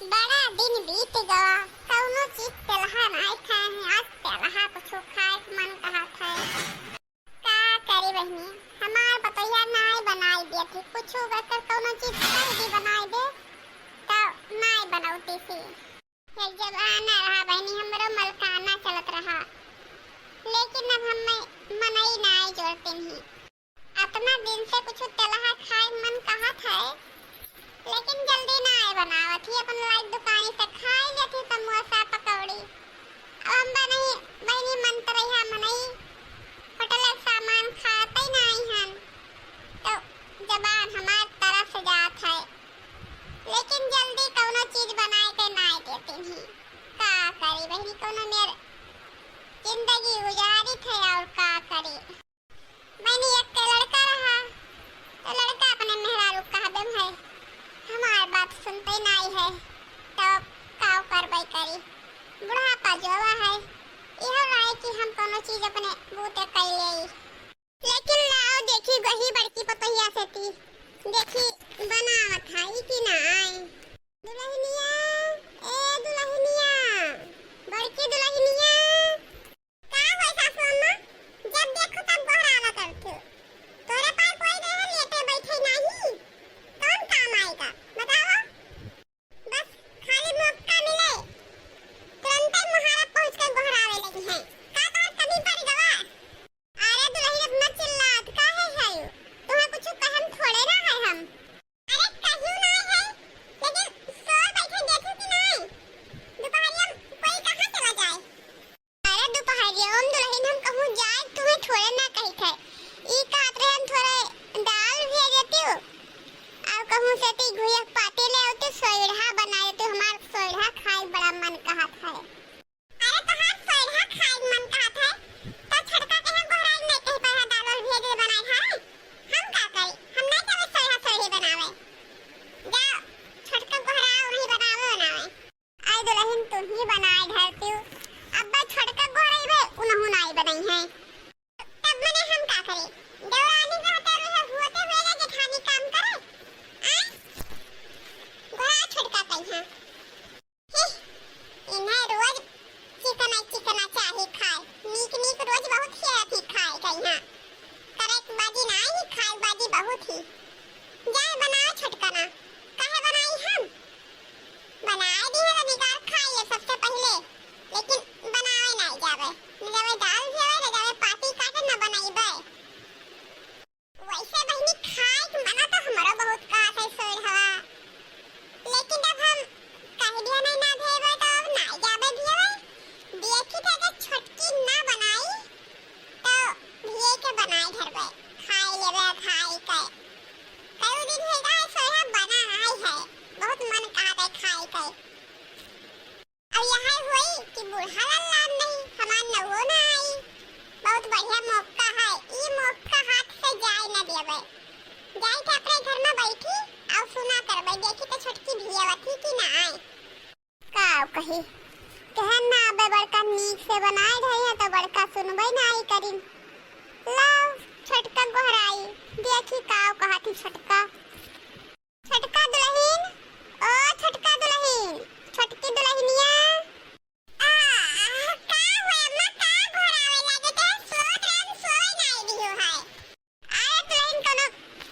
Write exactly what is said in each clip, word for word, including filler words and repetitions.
बड़ा दिन बीत गवा, कउनो चीज तेलहा नाई खाए हैं, आज तेलहा कुछ खाए के मन कहत है। का करी बहिनी, हमार पतोहिया नाई बनाई देत ही, कुछ अगर कउनो चीज कह दी बनाई दे, तो नाई बनौती सी। एक जमाना रहा बहिनी, हमरो मलकाना चलत रहा, लेकिन अब हम मनई नाई जोरते नहीं। अतना दिन से कुछ तेलहा खाए मन कहत है, लेकिन जल्दी नाई बनावत ही, अपन लाई दुकानी से खाई लेत ही समोसा पकौड़ी। अब हम बनई बहिनी मन तरैहा मनई, होटल के सामान खाते नाई हन, तो जबान हमार तरस जात है, लेकिन जल्दी कउनो चीज बनाए के नाई देते नहीं। का करी बहिनी, कउनो मेर जिंदगी गुजारी थे और का करी। बहिनी एक के लड़का रहा, तो लड़का अपने मेहरारू कहबे में है, हमार बात सुनते नाई है, तो काव करबे करी। बुढ़ापा जोवा है, यह रहे कि हम कउनो चीज अपने बूते कर ले। लेकिन लाओ देखी वही बड़की पतोहिया से ती, देखी बनावत है कि नाई। दुलहिनिया, ए दुलहिनिया, बड़की दुलहिनिया। का होई सासू अम्मा? जब देखो तब गोहरावा करथू। तोरे पास कोई रहे लेटे बैठे नाही? कौन काम आएगा? बताओ। बस खाली मौका मिले, तुरंते मुहारा पहुँच के गोहरावे लगी हैं। का तोहर कमी पड़ गवा? अरे दुलहिन, इतना चिल्लात काहे है? तुम्हें कुछ कहम थोड़े ना है हम। अरे कहियो ना है, लेकिन सोए बैठे देखू कि नहीं? दोपहरिया में कोई कहाँ चला जाए? अरे दुपहरिया में दुलहिन हम कहूँ जाए, तुम्हें थोड़े ना कही थे। ई कहत रहे हम थोड़े दाल भेज देती हूँ, और कहूँ से ती घुइया के पाती ले आती, सोइढ़ा बना देती, हमार सोइढ़ा खाए बड़ा मन कहत है। अरे तोहार सोइढ़ा खाए के मन कहत है, तो छोटका के हम गोहराई नहीं कही पर दाल वाल भेज दे बनाए है। हम का करी, हम नहीं जावे सोइढ़ा सोइढ़ी बनावे। जा छोटका गोहरा वही बनावे बनावे। आई दुलहिन तू ही बनाए धरती हूँ, अब छोटका गोहराई बे उनहु नाई बनाई है। तब मने हम का करी, देवरानी का हतारू है हुआ ते हुए जेठानी काम करे। आय गोहरा छोटका कही है। हिह, इन्हें रोज चिकना चिकना चाही खाए। नीक नीक रोज बहुत ही अथी खाए गई हाँ। करे के बाजी ना ही खाए बाजी बहुत ही। जाए बनाओ छोटका ना। काहे बनाई हम? बनाए दी है तो निकाल खाइए सबसे पहले। लेकिन बनावे ना जावे। न जावे दाल भी आवे, न जावे पाती काटे, न बनाई बे। वैसे बहिनी खाए के मना तो हमरो बहुत कहत है सोइढ़वा, लेकिन अब हम कह दिया नहीं ना भेबे तो अब ना जाबे भेबे। देखी थे कि छोटकी ना बनाई तो भिए के बनाई धरबे, खाए लेबे खाए के। कई दिन है का है सोइढ़ा बना आई है, बहुत मन कहत है खाए के। अब यह होई कि बूढ़ा लाल लाल नहीं, हमार नवो ना आई। बहुत बढ़िया मौका है, ई मौका हाथ से जाए ना देवे। जाए के अपने घर में बैठी और सुना करबे, देखी तो छोटकी भियावत ही कि ना आए। का कही, कहन ना अबे बड़का नीक से बनाए रही है तो बड़का सुनबे ना आई करिन। लाओ छोटका गोहराई, देखी का कहत ही छोटका। छोटका दुलहिन, ओ छोटका दुलहिन, छोटकी दुलहिनिया। आ, का होय अम्मा, का घोरावे लागे ते? सोत रात सोए नाई दियो है। अरे दुलहिन कोनो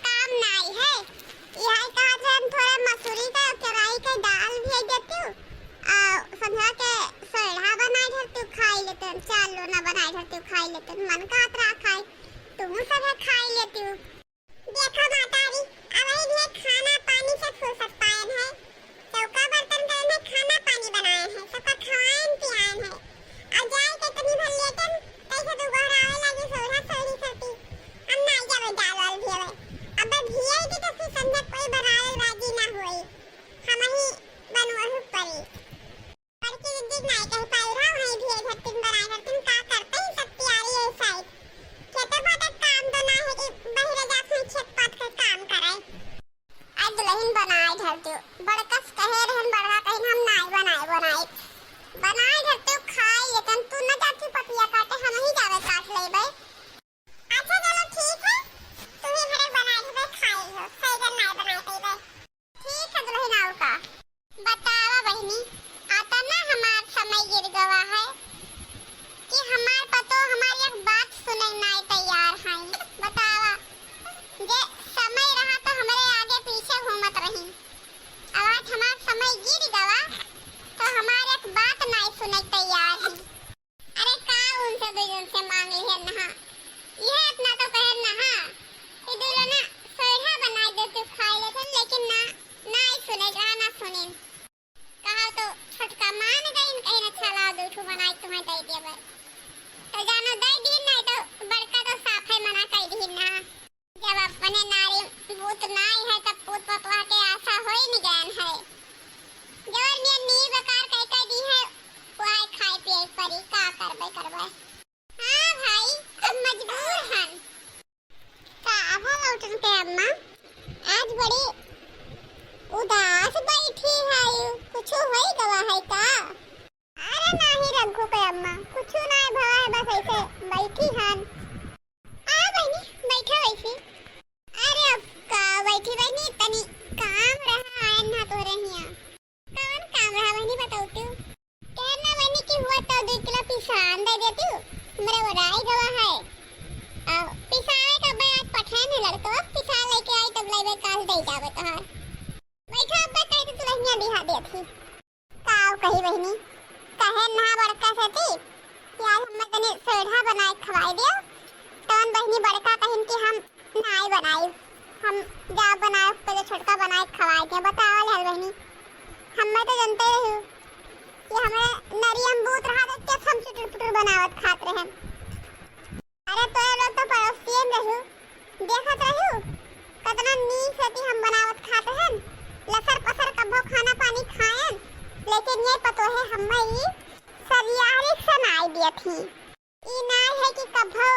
काम नाई है। यही कहत है हम थोड़ा मसूरी का केराई का दाल भेज देती हूँ। आ, संझा के सोइढ़ा बनाए धरती हूँ, खाई लेते हैं। चार लोना बनाए धरती हूँ, खाई लेते हैं। मन कहत रहा खाए, तुम सब है खाई लेती हूँ। देखो मातारी, अबही भी खाना पानी से फुर्सत पायन है, चौका बर्तन करन है, खाना पानी बनायन है, सबका खवायन पियायन है। और जाए के तनी भर लेटन, कैसे तू गोहरावे लागी सोइढ़ा सोइढ़ी करती। हम ना जावे दाल वाल भी हवे। अब भी आई के तो फिर संझा कोई बनावे राजी ना होई, हम ही बनवहु परी। बड़की दीदी नाई कह पाई रहा, वहीं भी इधर तुम बनाए घर तुम का करते ही सब तैयारी है शायद। खेते पाते काम तो ना है कि बहिरे जात हैं खेत पात का काम करे। आज दुलहिन बनाए धरती हूँ, बड़कस कहे रहन बड़का कहिन हम नाई बनाए बनाए। बनाए धरती हूँ खाए लेकिन तू न जाती पतिया काटे हम ही जावे काट लेबे। अच्छा चलो ठीक है, तुम्हें घरे बनाए देबे खाए हो, सैगन नाई बनाए देबे। ठीक है दुलहिन, और का? बतावा गिर गवा, तो हमार एक बात नाई सुने तैयार है। अरे का उनसे दुइ जन से मांग लिहन नहा? यह इतना तो कहन नहा कि दुइ जना सोइढ़ा बनाइ दे तू खाइ लेथन, लेकिन ना, नाई सुने, जहाँ ना सुने। कहा तो छोटका मान गइन, कहिन अच्छा लाव दुइ ठो बनाइ तुम्हें दे देबे। तो जानो दे दीन, नाई तो बड़का तो साफे मना कइ दीन ना। जब अपने नारी पूत नाई है, तब पूत पतोह के आशा होई न गयन है। जवन नियन नी बेकार कह कह दी है, वो आए खाए पिए परी, का करबे करबे। हाँ भाई, अब मजबूर हन। का भा लौटन के अम्मा, आज बड़ी उदास बैठी है, कुछ होई गवा है का? अरे नाही रघु के अम्मा, कुछ नाही भवा है, बस ऐसे बैठी हन। आ बहिनी, बैठा वैसे। अरे अब का बैठी बहिनी, तनी काम रहा, आयन ना तोहरे हिया। कौन काम रहा बहिनी, बताऊ तू? कहना बहिनी कि हुआ तो दुइ किलो पिसान दे देती, हमरे ओराई गवा है। आ, पिसावे का बे आज पठान है लड़को, पिसान लेके आई तब लेबे, काल दे जावे तोहार। बैठा अब, कहे तो दुल्हनिया बिहा देती। काव कही बहिनी, कहे ना बड़का सेती कि आज हमें तनी सोइढ़ा बनाए खवाए दियो। तवन बहिनी बड़का कहिन कि हम नाई बनाई, हम जा बनाए, पहले छोटका बनाए खवाए दियो। बतावल हल बहिनी, हमें तो जनते रही कि हमें नरियम बूत रहा देख के हम चुटुर पुटुर बनावत खात रहे। अरे तोरे लोग तो पड़ोसियन रहू, देखत रहू, कतना नीक सेती हम बनावत खात हन, लसर पसर कभो खाना पानी खायन, लेकिन ये पतोहे हम्मे ई सरियारी से नाई दियत ही। ई नाई है कि कभो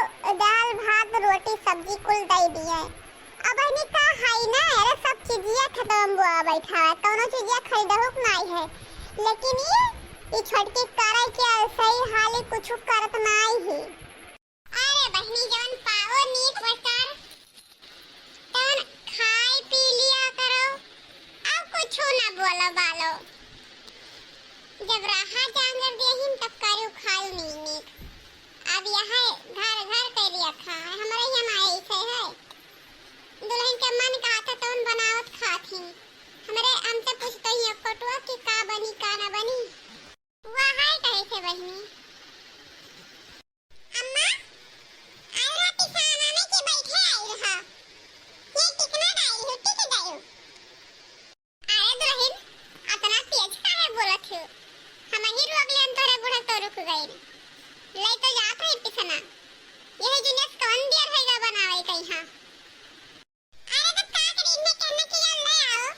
दाल भात रोटी सब्जी कुल दे दिए। अब इन्हीं का है ना, अरे सब चीजिया खतम बुआ बैठा है, कौनो चीजिया खरीदहु के नाई है, लेकिन ई, ई छोटकी करे के सही हाली कुछ करत नाई है। अरे बहिनी, जवन पाओ नीक प्रकार, तवन खाई पी लिया करो, अब कुछो ना बोलो बालो। जब रहा जांगर देहिन, तब करू खायू नीक नीक। अब यह घर घर के लिए खा है, हमरे यहाँ ना ऐसे है। दुल्हन के मन का था तवन बनावत खात ही। हमरे हमसे पूछते ही कोटुआ कि का बनी का ना बनी। वह है कहे से बहिनी। अम्मा, आई रहा पिसाना में कि बैठे आई रहा? ये टिकना डाई हो, टिक गयो। अरे दुल्हन, अतना तेज काहे बोलत हो? हम ही रोक लेन तोरे बूढ़ा तो रुक गई। ले तो जात है पिसना। यही जुनियस कौन बियर हैगा बनावे कहीं हाँ? अरे तो का करी, इनने कहना कि यार ले आओ।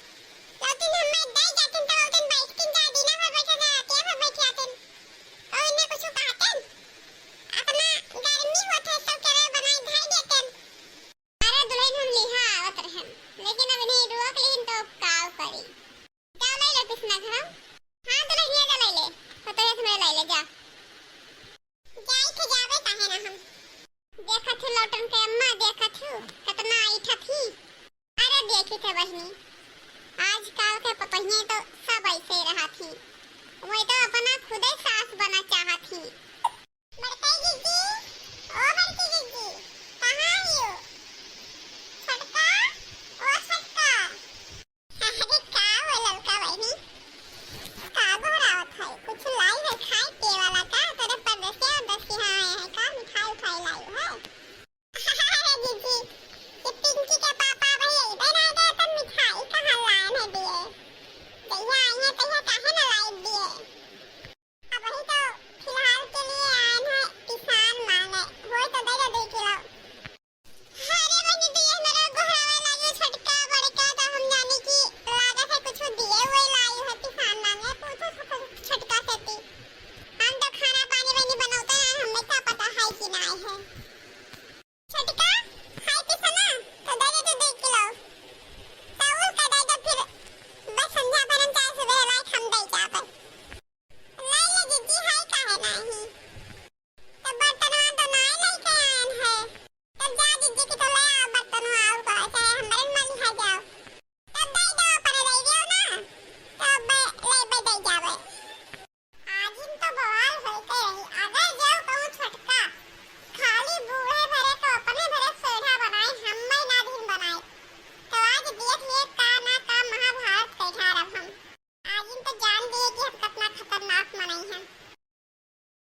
लौटिन हम मैं दे जातिन तो लौटिन बैठतिन जा, दिना भर बैठे रहे, रातिया भर बैठे आतिन। और इनने कुछ कहतिन? अपना गर्मी होत है, सब करे बनाई धाई देतिन। अरे दुल्हन हम लिहा आवत रहन, लेकिन अब इन्हें रोक लेहिन तो काव करी। जा ले ले पिसना घर। हाँ दुल्हनिया जा ले ले, पतोहिया से मेरे ले ले जा। जाई थे जावे काहे ना हम। देखत हूँ लौटन के अम्मा, देखत हूँ कितना ऐठत ही। अरे देखी थे बहिनी, आजकल के पतोहिए तो सब ऐसे रहत ही। वही तो अपना खुदे सास बना चाहत ही। बड़काई जीजी, ओ